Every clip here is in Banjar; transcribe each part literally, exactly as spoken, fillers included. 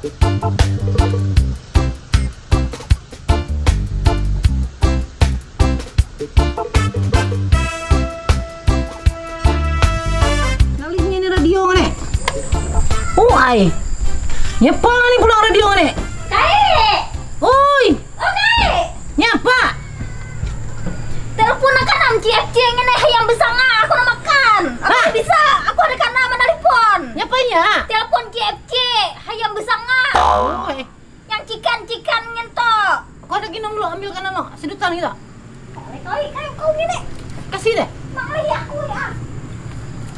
Ngalihnya ni radio ngini. Oh ai. Nyapa ngini pulang radio ngini? Kai. Oi. Oh kai. Nyapa? Telepon akan am C F C ngini hayam besanga aku nak makan. Aku bisa. Aku ada kana menelpon. Nyapanya? Telepon C F C hayam besanga. Oh ai. Yang cikan-cikan nginto. Kau ada ginum dulu, ambilkan anu, sedutan gitu. Kau, kau, kau gini. Kasih deh. Mang Lih aku ya.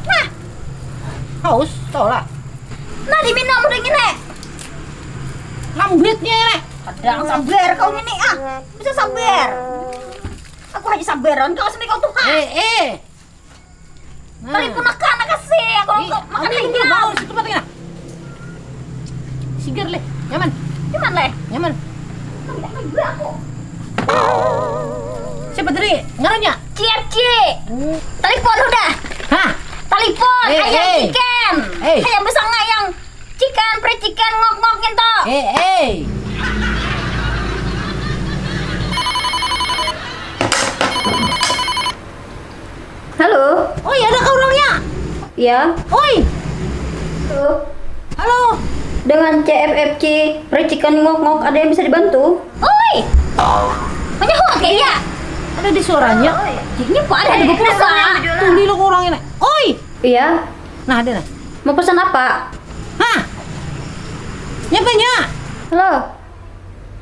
Nah. Haus, tau lah. Nah, diminum udah gini. Lambitnya ya. Kadang sabar kau gini ah. Bisa sabar. Aku aja sabaran kau sampai kau tuh. Eh, eh. Nah. Tapi punakan kasih aku. Ih, makan ambil dulu, bangun situ mati nah. Sigar leh, nyaman. Nyaman leh. Nyaman. Siapa tadi? Ngarannya? Ciep Ci. Hmm. Telepon udah. Hah? Telepon. Eh, ayam eh. Chicken. Eh. Ayam besar nggak yang chicken, fried chicken, ngok-ngok gitu. Eh, eh. Halo. Oi, ada kah orangnya? Iya. Oi. Halo. Halo. Dengan C F F C, percikan ngok-ngok, ada yang bisa dibantu? Oi. Punya huat kayaknya. Ada di suaranya. Oi. Ini apa ada di pulsa? Tunggu dulu orang ini. Oi. Iya. Nah, ada nah. Mau pesan apa? Hah? Nyapanya? Halo.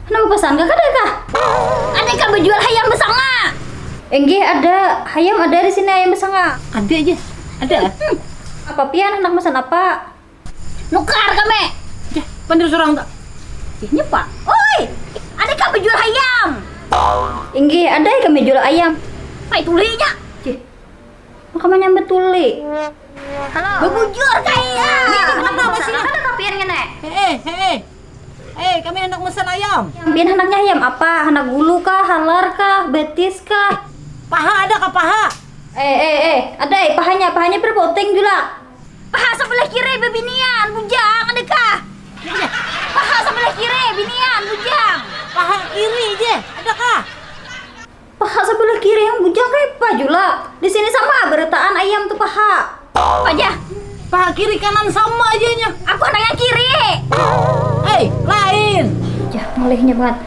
Nang pesan kakak ada kah? Ada kah bejual hayam besanga? Enggih ada, hayam ada di sini hayam besanga. Ada aja, ada. Hmm. Apa pian hendak pesan apa? Nukar kami. Dah, pandir surang tak? Ih, nyepa. Oi, ada kah bejual hayam? Enggih ada kami jual ayam. Pai tulinya. Cih, maka menyambat tuli. Halo. Bebujur kaya. Ini kenapa masih? Ada kah pian ngene? Hei, hei. Eh, kami hendak mesen ayam. Pian hendaknya ayam apa? Hendak gulu kah, halar kah, betis kah? Paha ada kah paha? Eh, eh, eh, ada eh pahanya, pahanya berapa uting julak? Paha sebelah kiri bebinian, bujang ada kah? Paha sebelah kiri binian, bujang. Paha kiri je, ada kah? Paha sebelah kiri yang bujang kaya apa julak? Di sini sama berataan ayam tu paha. Apa aja? Paha kiri kanan sama aja nya. Aku anak yang kiri. Hei, lain. Jah, malihnya banget.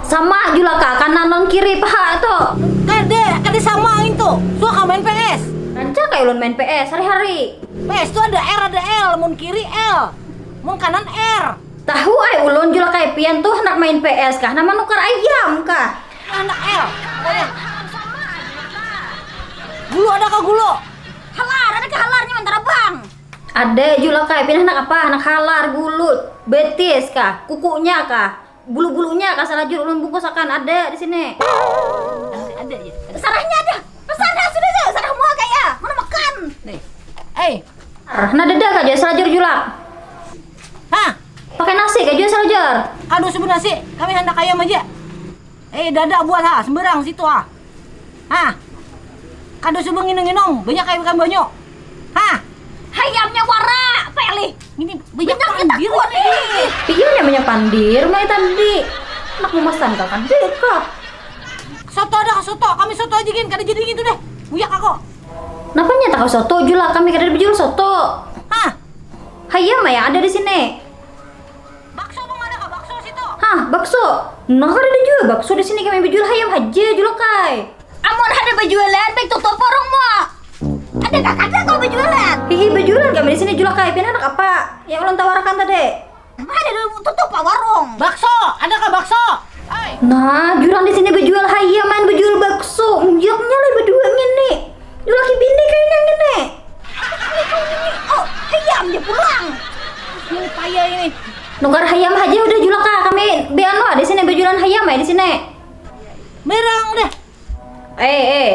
Sama julak kah kanan lawan kiri paha tu. Kada, kada sama itu. Suah kah main P S? Rancak kaya ulun main P S hari-hari. P S tu ada R ada L, mun kiri L, mun kanan R. Tahu ai ulun julak kaya pian tu handak main P S kah, nang manukar ayam kah? Anak L. Gulu ada kah gulu? Halar, ada kah halarnya mantara bang? Ada julak kaya pian handak apa? Handak halar, gulu, betis kah, kukunya kah, bulu-bulunya kah, salajur ulun bungkus akan ada di sini. Ada aja. Sarahnya ada. Pesan dah sudah sudah, sarah mua kaya. Mana makan? Nih. Eh. Nah dada kah jua salajur julak. Hah? Pakai nasi kah jua salajur. Kada usah benasi, kami handak ayam aja. Eh, dada buat ha, sembarang situ ha. Ha. Kada usah benginum-nginum, banyak kaya ikan banyu. Ha. Hayamnya wara, apa ya lih? Ini banyak pandir ini. Iya namanya pandir, mulai tadi. Anak memasan kah kan? Deka. Soto ada kah soto? Kami soto aja gin, kada jadi gitu deh. Buyak aku. Napa nyata kau soto julak? Kami kada bejual soto. Hah? Hayam yang ada di sini. Bakso pun ada kah bakso situ? Hah, bakso? Nah, kada ada jua bakso di sini, kami bejual hayam haja julak ai. Amun ada bejualan, baik tutup warung mua. Ada kah kada kau bejualan? Hihi, bejualan kami di sini julak ai. Pian handak apa? Yang ulun tawarakan tadi. Ada dulu tutup lah warung. Bakso, ada kah bakso? Oi. Nah, jurang di sini bejual hayam, main bejual bakso. Muyaknya lah berdua ngini. Julaki bini kayaknya ngini. Oh, hayam dia pulang. Ini payah ini. Nukar hayam aja udah julak kah. Kami beanu di sini bejualan hayam ya di sini. Berang deh. Eh, eh.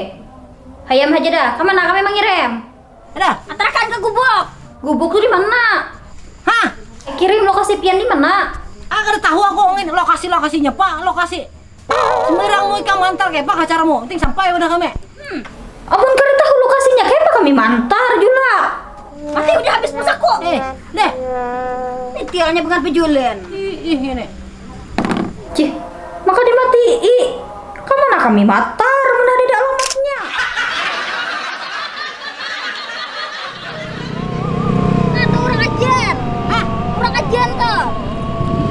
Hayam aja dah. Kemana kami mengirim? Ada. Atarakan ke gubuk. Gubuk tuh di mana? Hah? Kirim lokasi pian di mana? Ah, kada tahu aku ngin lokasi-lokasinya, Pak, lokasi. Sembarang mau ikam antar kayak apa caramu? Penting sampai udah kami. Hmm. Amun kada tahu lokasinya, kayak apa kami mantar jula? Mati udah habis pulsaku. Eh, deh. Ini Sialnya bukan pejulen. Ih, ih, ini. Cih, maka dimatii. Kamu nak kami matar, mun ada alamatnya. Nah, tuh urang ajian. Hah? Urang ajian tuh.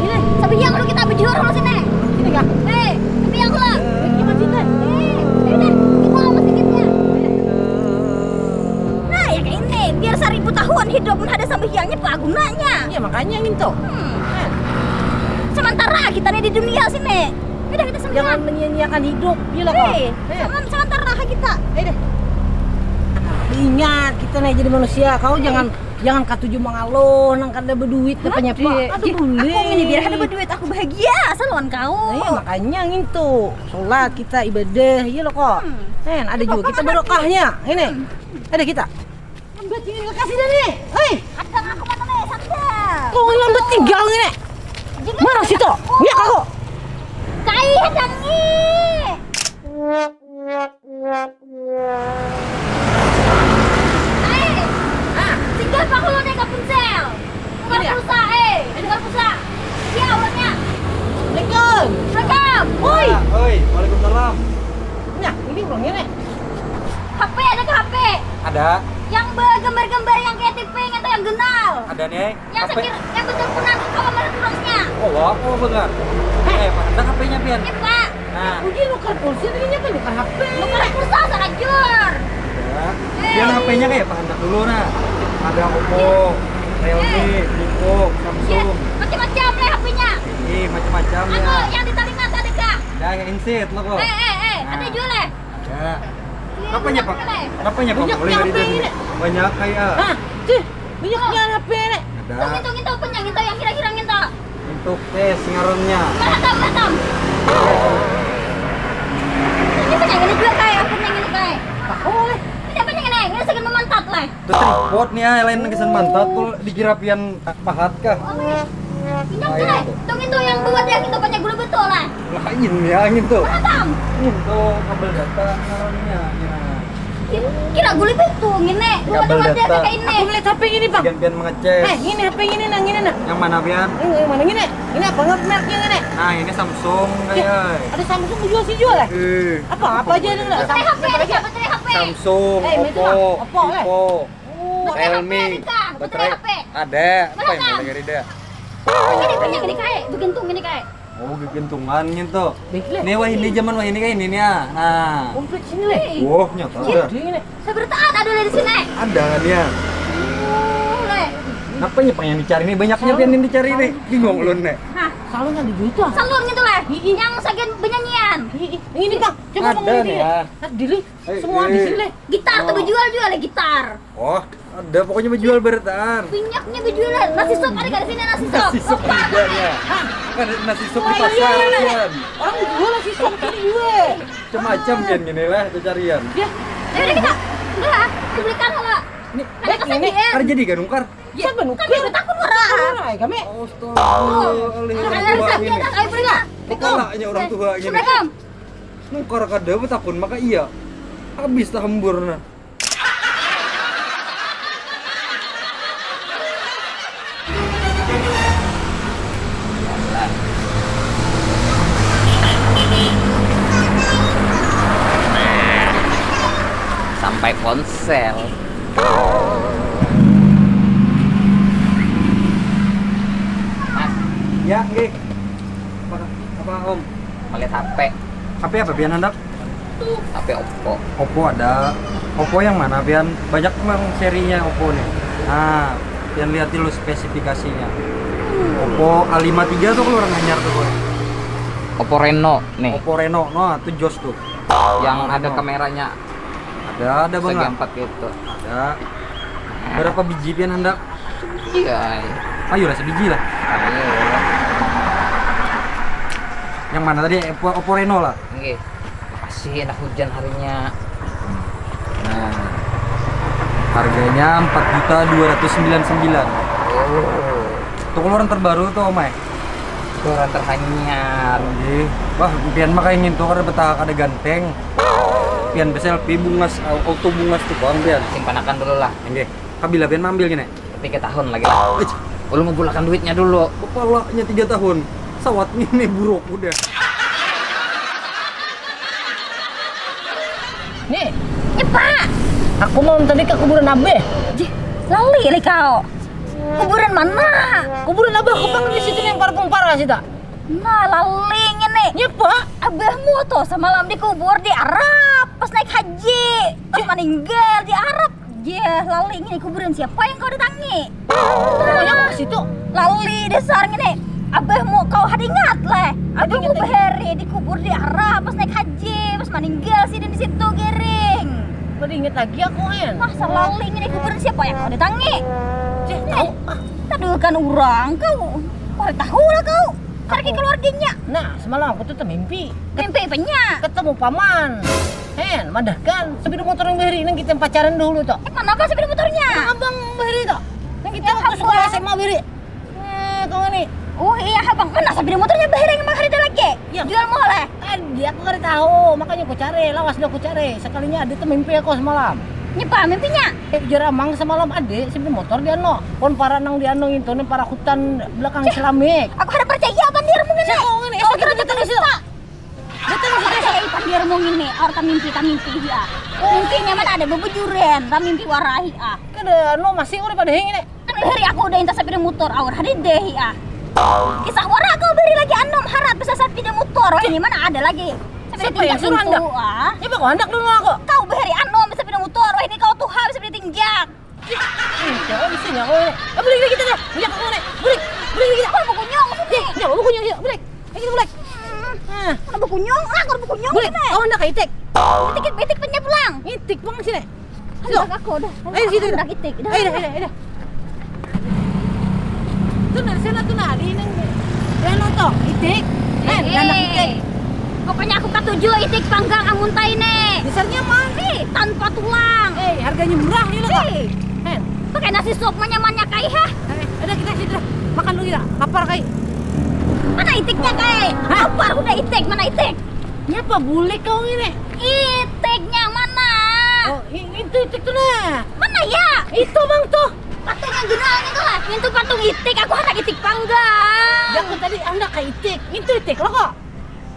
Ini. Sampai yang lu kita bejur lu sini. Ini kah? Eh, sampai yang lu. Ini masih deh. Eh, ini deh. Kita masih gitu ya. Nah, ya kayak ini. Biar seribu tahun hidup, mun ada sampai yang apa gunanya? Iya, makanya ngintu. Hmm. Sementara kita nih di dunia sini. Udah kita sementara. Jangan menyia-nyiakan hidup, iya lah, kok. Hei, eh. Semen-, sementara kita. Eh, deh. Ingat, kita nih jadi manusia. Kau jangan, jangan katuju mangaloh nang kada beduit, apanya, Pak? Aduh, aku ini biar kada beduit, aku bahagia asal lawan kau. Nah, iya, makanya ngintu. Sholat kita, ibadah, iya loh, kok. Hmm. Nen, ada juga kita barokahnya. Ini. Hmm. Ada kita. Lambat ini lekas ini nih. Hei. Kadang aku mana nih, santai. Kau lambat tinggal ini. Mana situ? Lihat aku. Kai hadang ni. Hei. Ah, singgah pa kulo nih ka Punsel. Tukar pulsa, eh. Tukar pulsa. Iya, awalnya. Assalamualaikum. Waalaikum. Woi. Ah, oi, waalaikumsalam. Nah, ini orangnya nih. H P ada ke H P? Ada. Yang begambar-gambar yang kayak tipe yang yang genal. Ada nih. Yang H P. Sekir-, yang betul punan kawa melihat urangnya. Oh, wah, oh, benar. Eh, mana H P-nya, Pian? Ini, Pak. Nah. Uji nukar pulsa tadinya kan nukar H P. Nukar pulsa sarajur. Ya. Eh. Pian H P-nya kayak apa? Handak dulu, nah. Ada Oppo, Realme, Vivo, Samsung. Macam-macam lah H P-nya. Iya, macam-macam. Anu, ya, yang di talinga ada kah? Ada yang insit lo kok. Eh, eh, eh, nah. Ada juga lah. Ada. Kenapanya, Pak? Kenapanya, Pak? Banyak boleh yang dari H P ini. Banyak kayak. Hah? Cih, banyaknya H P ini. Ada. Tuh, ngintu, ngintu, punya ngintu yang kira-kira ngintu. Untuk tes ngarannya. Mahatam, mahatam. Ini punya ini juga kayak, punya ini kayak. Oh, eh. Ini punya ini, ini segini memantat lah. Itu tripod nih, ah, lain gasan mantat, kul dikira pian pahat kah? Pindah, Cai. Tungin tuh yang bawa dia, kita banyak gula betul lah. Lain ya, angin tuh. Berapa? Angin tuh kabel data ngarannya, ya. Kira gula betul, ngini. Kabel data. Kayak ini. Aku ngeliat H P ini, Bang. Gantian mengecek. Eh, ini H P ini, nah, ini, nah. Yang mana, Pian? Ini, yang mana ini? Ini apa, nggak mereknya ini? Nah, ini Samsung, ya, kayak. Ada Samsung jual sih jual, ya? Eh. Apa, apa aja ini, nah? Baterai H P, ada nggak baterai H P? Samsung, eh, Oppo, Oppo, lah. Vivo. Oh. Baterai H P ada kah? Baterai H P. Ada. Apa yang mana, Rida? Ini punya ini kayak, begentung ini kayak. Oh, gegentungan gitu. Baik, leh. Ini wah ini zaman wah ini kayak ini nih ya. Nah. Komplit sini, leh. Wah, nyata ada. Ini, leh. Saya bertahan ada di sini. Ada kan ya? Oh, leh. Kenapa ya pengen dicari nih? Banyaknya pian yang dicari nih. Bingung ulun nih. Hah? Salon ada duit tuh. Salon gitu, leh. Yang sagian benyanyian. Ini, Bang. Coba ada nih ya. Dili. Semua di sini, leh. Gitar tuh bejual juga, leh, gitar. Oh, ada pokoknya bejual berataan. Minyaknya bejual. Nasi sop ada nggak di sini, nasi sop? Nasi sop juga ya. Kan ada nasi sop di pasar, iya. Orang bejual nasi sop ini juga. Macam-macam kan gini lah, itu carian. Ya. Ya udah kita. Udah lah, dibelikan lah. Ini, baik ini. Ada jadi kan nukar? Ya, siapa nukar? Kan dia takut orang. Kami. Astaga, orang tua ini. Kepalanya orang tua ini. Assalamualaikum. Nukar kada betakun maka iya. Habis tahembur nah. Sampai ponsel. Mas. Ya, nggih. Apa, apa, Om? Melihat H P. H P apa pian handak? H P Oppo. Oppo ada. Oppo yang mana pian? Banyak memang serinya Oppo nih. Nah, pian lihat dulu spesifikasinya. Oppo A lima tiga tuh keluaran hanyar tuh, Boy. Oppo Reno nih. Oppo Reno, nah, tuh jos tuh. Yang ada kameranya. Ada, ada banget. Segi empat gitu. Ada. Berapa biji pian handak? Iya. Ayo lah sebiji lah. Ayo. Yang mana tadi? Oppo, Oppo Reno lah. Nggih. Makasih, enak hujan harinya. Nah. Harganya empat juta dua ratus sembilan sembilan. Oh. Itu keluaran terbaru tuh, Om, eh? Keluaran terhanyar. Nggih. Wah, pian mah kayak ngintu kada betah kada ganteng. Pian be-selfie bungas, au-, auto bungas tuh, Bang, pian. Simpan akan dulu lah. Nggih. Kabila pian maambil gini? Tiga tahun lagi lah. Ulun ngumpulakan duitnya dulu. Kepalanya tiga tahun. Sawat ini buruk udah. Nih, eh pak, aku mau tadi ke kuburan abah. Jih, lali li kau. Kuburan mana? Kuburan abah aku pang di situ yang parpung parah situ. Nah, lali ngini. Nyapa? Abahmu tuh semalam dikubur di Arab pas naik haji. Pas meninggal di Arab. Jeh, lali ngini kuburan siapa yang kau datangi? Pokoknya aku ke situ. Lali dasar ngini. Abahmu kau hadingat leh. Abahmu bahari dikubur di Arab pas naik haji, pas meninggal sidin di situ gering. Kada ingat lagi aku en. Wah, salali ngini kuburan siapa yang kau datangi? Cih, tahu. Taduh kan urang kau. Kau tahu lah kau. Karki keluarganya. Nah, semalam aku tuh temimpi. Mimpi apanya? Ketemu paman. Hen, madahkan sepeda motor yang bahari nang kita pacaran dahulu toh. Eh, mana apa sepeda motornya? Nah, abang bahari toh. Nang kita waktu sekolah S M A bahari. Eh, kau ni. Oh iya, abang. Mana sepeda motornya bahari yang bahari ada lagi? Ya. Jual mau lah. Tadi aku kada tahu, makanya aku cari, lawas dah aku cari. Sekalinya ada temimpi aku semalam. Nyepa mimpinya? Eh, jar amang semalam ade si motor di ano. Pon para nang di ano itu nih para hutan belakang ceramik. Aku harap percaya apa dia mungkin. Saya kau ngene, oh, kita datang di situ. Datang di situ. Saya ipan dia mungkin nih, orang mimpi, mimpi dia. Mimpinya mana ada bebujuran, mimpi warahi ah. Kada ano masih udah pada hingin. Kan hari aku udah intas sepeda motor, awar hari deh ah. Kisah wara kau beri lagi anom harat bisa sepeda motor, wah ini mana ada lagi. Siapa yang suruh anda? Ya kok anda dulu aku. Kau beri anom bisa sepeda motor, wah ini kau tuha bisa sepeda tinjak. Jangan bisa nyawa ini. Eh, beli kita dah. Beli aku nih. Beli. Beli kita. Kau buku nyong sini. Ya, ya, buku nyong ya. Beli. Ayo kita beli. Nah. Kau buku nyong, ah, kau buku nyong. Beli. Kau anda kaitik. Itik, itik punya pulang. Itik pulang sini. Ayo. Aku dah. Ayo situ dah. Itik. Ayo dah, ayo dah, ayo dah. Tuh nah, sana tuh nah, di ini. Anu tuh, itik. Eh, anak itik. Pokoknya aku katuju itik panggang amuntai ne. Dasarnya mah. Ih, tanpa tulang. Eh, harganya murah nih loh. Ih. Hen. Pakai nasi sup nyamannya kai ha. Eh, ada kita situ. Makan dulu ya. Lapar kai. Mana itiknya kai? Hah? Lapar udah itik, mana itik? Nyapa bulik kau ini? Itiknya mana? Oh, itu itik tuh nah. Mana ya? Itu bang tuh. Patung yang guna ini tuh lah. Itu patung itik, aku anak itik panggang. Ya aku tadi anda kayak itik. Itu itik lo kok.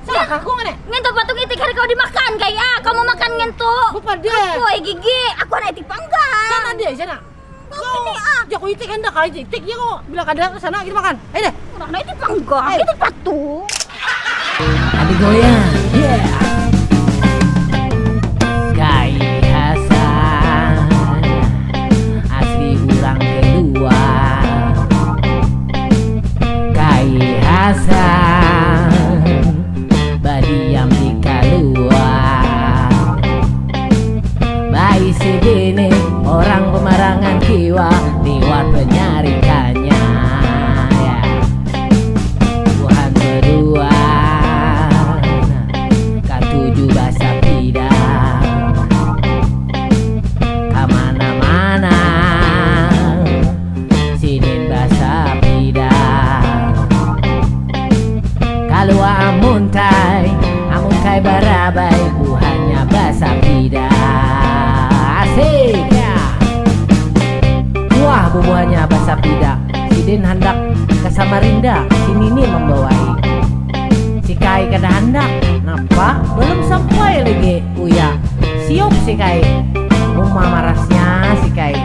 Salah aku mana? Ngintu patung itik hari kau dimakan kayak ah, kamu makan ngintu. Lupa dia. Aku gigi, aku anak itik panggang. Sana dia, sana. Kau ini ah. Jago itik hendak kali itik ya kau. Bila kada ke sana kita makan. Ayo deh. Orang itu panggang, itu patung. Adi goyang, yeah. Kai Hasan asli urang kedua. Kai Hasan badiam di kaluar. Baisi bini orang pemarangan kiwa liwat penyarikannya. Ya. Tuhan berdua katuju basapida kemana-mana. Sidin basapida. Kalua amuntai, amuntai barabai buhannya basapida. Asik ya. Wah bubuhannya basapida. Sidin handak ke Samarinda, si Nini membawai. Si Kai kada handak. Napa? Belum sampai lagi. Uya. Siup si Kai. Uma marasnya si Kai.